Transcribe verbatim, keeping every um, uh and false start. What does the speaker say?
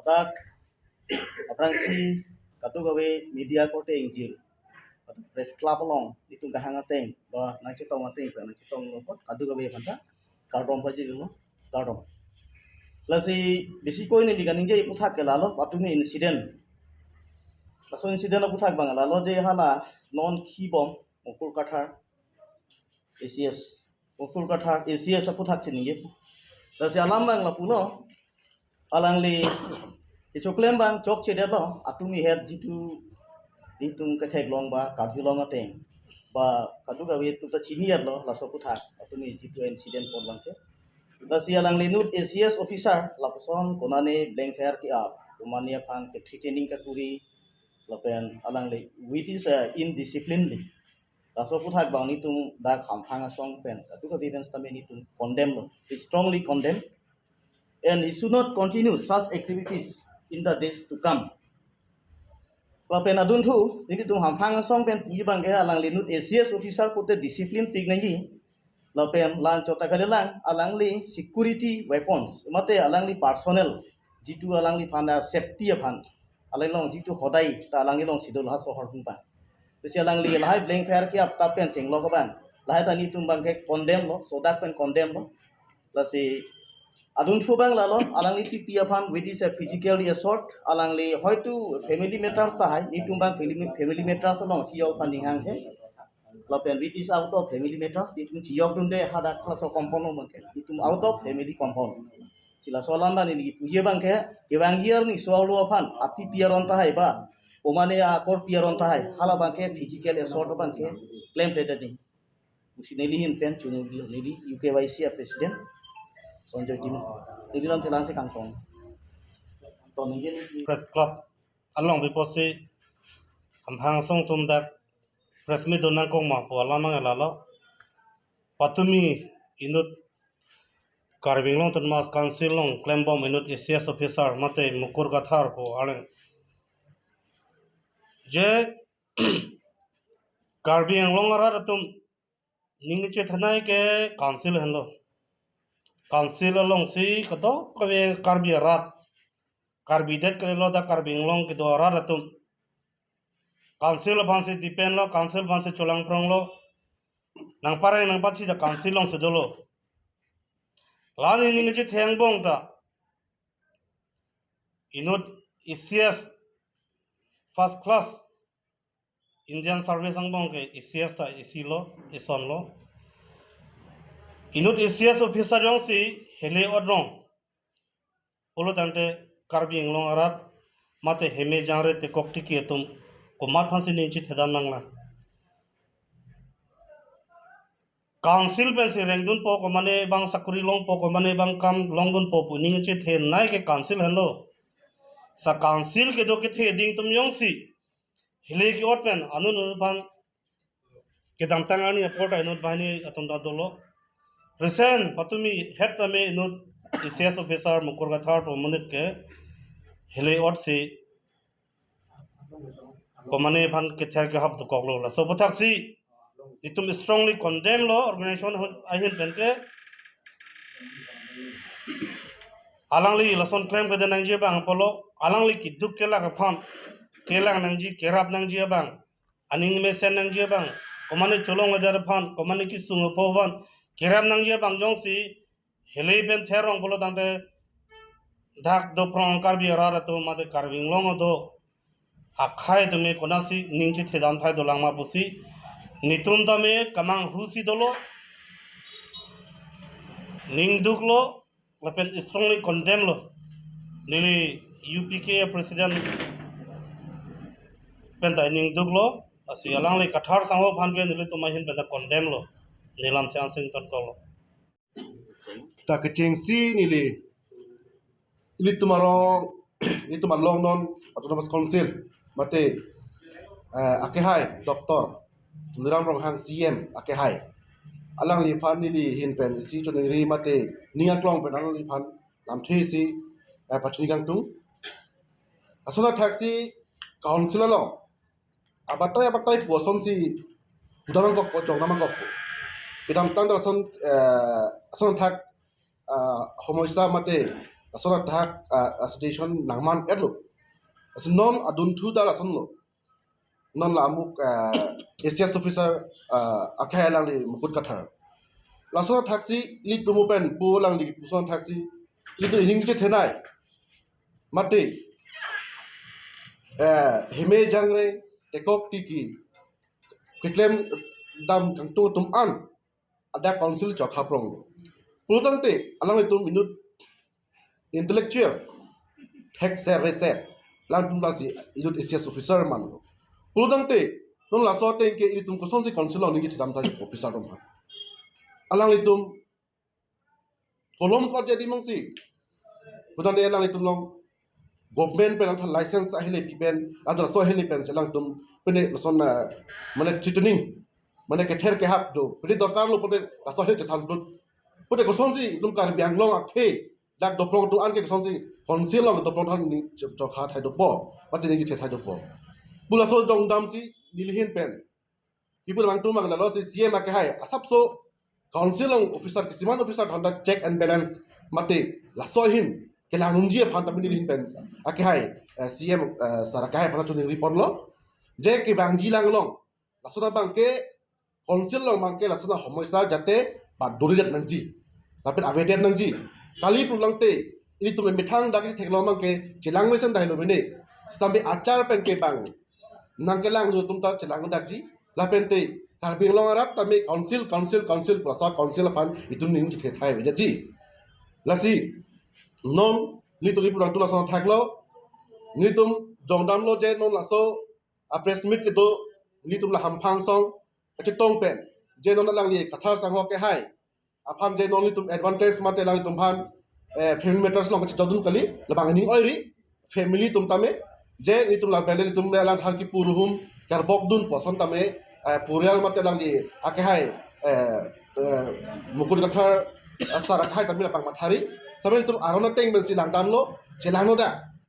Dak aphrangsi kadokave media korte ingjir, press club along itum kahang ateng ba nangchetong ateng, nangchetonglo apot kadokave aphanta kardom pajirlo, kardom. Lasi besi koi neli kaningje aputhak ke lalo patumi incident. Laso incident aputhak abang lalo je hala non khibom Mukur Kathar A C S, Mukur Kathar A C S aputhak chiningje. Lasi alam abang lapulo, alangli kechoklem abang chokchedetlo, atumi het jitu itum ketheklong ba karjulong ateng ba kadokave atum ta chini-etlo, laso aputhak atumi jitu incident apot abangke. Lasi alangli inut A C S officer lapuson konane blank fire ke-ap, konane aphan ke threatening kakuri, lapen alangli with his uh, indisciplinely. Laso aputhak abang nelitum dak hamphang asong pen kadokave pen sitame nelitum condemn lo, we strongly condemn, and he should not continue such activities in the days to come. Lapen adunthu nelitum hamphang asong pen puji abangke alangli inut A C S officer pute discipline pik nangji. Lapen lang chota kalilang alangli security weapons mate alangli personal jitu alangliphan ta safety aphan, alanglong jitu hodai ta alanglong sidol ha sohor humpa. Lasi alangli lahai blank fire ke-ap ta pen chenglok abang, lahai ta nelitum abangke condemn lo, sodak pen condemn lo. Lasi adunthu abang lalo, alangli tipi aphan with his physical assault, alangli hoitu family matters tahai, nelitum abang family, family matters along chiyok aphan ninghanghe. Lapen with his out of family matters, nelitum chiyokdunde hadak laso compound along abangke, nelitum out of family compound. Lasi laso alam abang neli puji abangke, kevangji arni so-arlo aphan, atipi aron tahai ba, komane akorpi aron tahai, hala abangke physical assault abangke klemkledet nangji pusi neli ahin pen chunung, neli U K Y C a president Sonjoy Timung. Neli lam thelang si kangtong. Kangtong neli press club along biposi hamphang asong atum dak press meet do nangkok ma pu alam abang lalo. Patumi inut Karbi Anglong Autonomous Council along klembom inut A C S officer mate Mukur Kathar pu arleng je Karbi Anglong arat atum ning chethanai ke council henlo. Council alongsi kadokave Karbi arat, Karbi det kalilo ta Karbi Anglong kedo arat atum council aphansi depend lo, council aphansi cholangprong lo. Nangpareng nangpachini ta council alongsi dolo. Lasi ning chethe angbong ta inut A C S first class Indian Service angbong ke A C S ta isi lo, ison lo. Inut A C S officer jongsi hele otrong pulo tangte Karbi Anglong arat mate heme jangre tekok tiki atum komat aphansi ning chethedam nanglang? Council pensi rengdunpo, komane abang sakuri longpo, komane abang kam longdunpo pu ning chethenei ke council henlo. Lasi council kedo kethe ading atum jongsi hele ke-ot pen anun aphan kedamtang arni apor ta inut banghini atum ta dolo. Recent patumi het tame inut A C S officer Mukur Kathar pu amonit ke hele otsi komane aphan kether kehap dokoklo. Laso aputhak si itum strongly condemn lo organization ahin pen ke. Alangli lason klemkledet nangji abang pulo, alangli keduk kelak aphan kelang nangji, kerap nangji abang, aning mesen nangji abang, komane cholongledet aphan, komane kesung apo aphan kerap nangji abang jongsi hele pen therong pulo tangte dak doprong Karbi arat atum mate Karbi Anglong atum akhei tame konatsi ning chethedam thai dolang ma pusi nelitum tame kemanghu si dolo, ning duklo, lapen strongly condemn lo. Neli U P K A president pen ta ning duklo, lasi alangli Kathar sangho aphan ke nelitum ahin pen ta condemn lo. Neli lamthe ansi tonkoklo. Ta kechengsi neli, ilitum arong, ilitum along non Autonomous Council mate, eh, akehai Doctor Tuliram Ronghang C E M akehai, alangliphan neli ahin pen isi choningri mate ning aklong pen alangliphan lamthe isi, eh, pachini kangtung. Lason athaksi council along abatai abatai pu asonsi pudam nangkokpo, chong nangkokpo. Kedamtang ta lason, eh, lason athak, ah, homoisa mate Lason athak, ah, ah, situation nangman-etlo. Lasi non adunthu ta lasonlo. Non la amuk, ah, A C S officer, ah, akhai alangli Mukut Kathar. Lason athaksi ilitum pen pu alangli puson athaksi ilitum ining chethenei. Mate, eh, heme jangre, tekok tiki, keklem dam kangtung atum an, adak council chokha prong. Pulotangte, alanglitum inut intellectual, thekser reser, alangtum lasi inut A C S officer manlo. Pulotangte, non laso ateng ke ilitum kosonsi council along ningje thedam tha officer atum ha. Alanglitum kolom kot jadi mangsi. Putangte alanglitum along government pen athak license ahile pi pen, athak laso ahile pen si alangtum pine lason, ah, mane chituning, mane kether kehap do, pine dorkar lo pute laso ahile chesan plut. Pute kosonsi itum Karbi Anglong akhei dak doplong atum an ke kosonsi council along doplong than ni chokha thai dopo, mate ningje thethai dopo. Pu laso jongdamsi nelihin pen kipu abang atum abang lalo si C M akehai asapso council along officer kisiman officer thanda check and balance mate laso ahin kelang nangji aphan tame nelihin pen akehai, eh, C M, eh, sir akehai aphan choningri ponlo. Je kevangji lang along lason abang ke council along abang ke lason ahomoisa jate paduri det nangji, lapen avedet nangji. Kali pulotangte ilitum methang dak theklong abang ke chelang mesen dahilo mene. Sitame achar pen ke bang nangkelang atum ta chelang dakji. Lapente Karbi Anglong arat tame council, council, council, pu laso council aphan itum ningje thethai aveji. Lasi non nelitum ilitum atum lason athaklo, nelitum jongdamlo je non laso a press meet kedo nelitum la hamphang song kachetong pen je non alangli Kathar sangho akehai aphan je non nelitum advantage mate alanglitum aphan, eh, family matters along kachejokdun kali, labang ning oiri family atum tame, je nelitum la bele nelitum le alangthan kipu ruhum karbokdun pu ason tame, eh, purial mate alangli akehai, eh, eh, Mukut Kathar, eh, sir akehai tame labang mathari, tame nelitum aron ateng pensi langdamlo, chelanglo dak.